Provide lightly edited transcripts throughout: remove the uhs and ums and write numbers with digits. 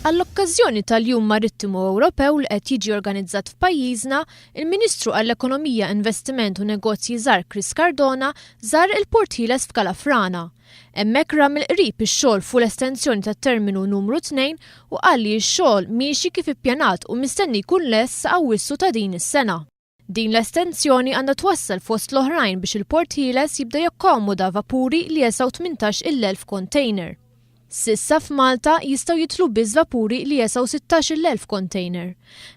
Għall-okkażjoni tal-Jum Marittimu Ewropew li qed jiġi organizzat f'pajjiżna, il-Ministru għall-Ekonomija, Investiment u Negozji Żgħar Chris Cardona żar il-Port Ħieles f'Kalafrana. Hemmhekk ra mill-qrib ix-xogħol fuq l-estensjoni tat-terminu numru 2 u qal li x-xogħol miexi kif ippjanat u mistenni jkun lest sa Awwissu ta' din is-sena. Din l-estensjoni għandha twassal fost l-oħrajn biex il-Port Ħieles jibda jakkomoda vapuri li jesgħu 18,000 kontejner. S'issa f'Malta jistgħu jidħlu biss vapuri li jesgħu 16,000 kontejner.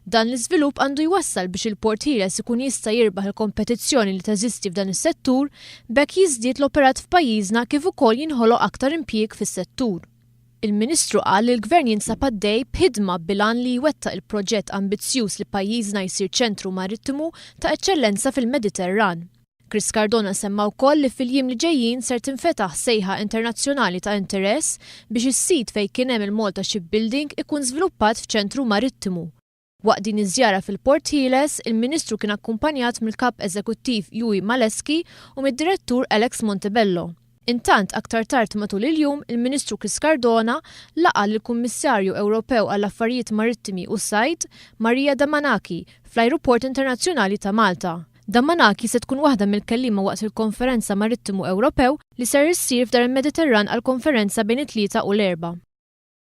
Dan l-iżvilupp għandu jwassal biex il-Port Ħieles ikun jista' jirbaħ il-kompetizzjoni li teżisti f'dan is-settur, b'hekk jiżdied l-operat f'pajjiżna kif ukoll jinħoloq aktar impjieg fis-settur. Il-Ministru qal li l-Gvern jinsab għaddej b'ħidma bil-għan li jwettaq il-proġett ambizzjuż li pajjiżna jsir ċentru marittimu ta' eċċellenza fil-Mediterran. Chris Cardona semma wkoll li fil-jiem li ġejjin ser tinfetaħ sejħa internazzjonali ta' interess biex is-sit fejn kien hemm il-Malta Shipbuilding ikun żviluppat f'ċentru marittimu. Waqt din iż-żjara fil-Port Ħieles, il-Ministru kien akkumpanjat mill-Kap Eżekuttiv Yui Maleski u mid-Direttur Alex Montebello. Intant, aktar tard matul il-jum, il-Ministru Chris Cardona laqa' lill-Kummissarju Ewropew għall-Affarijiet Marittimi u s-Sajd, Maria Damanaki, fl-Ajruport Internazzjonali ta' Malta. Damanaki se tkun waħda mill-kelliema waqt il-Konferenza Marittimu Ewropew li ser issir f'Dar il-Mediterran għall-konferenza bejn it-Tlieta u l-Erbgħa.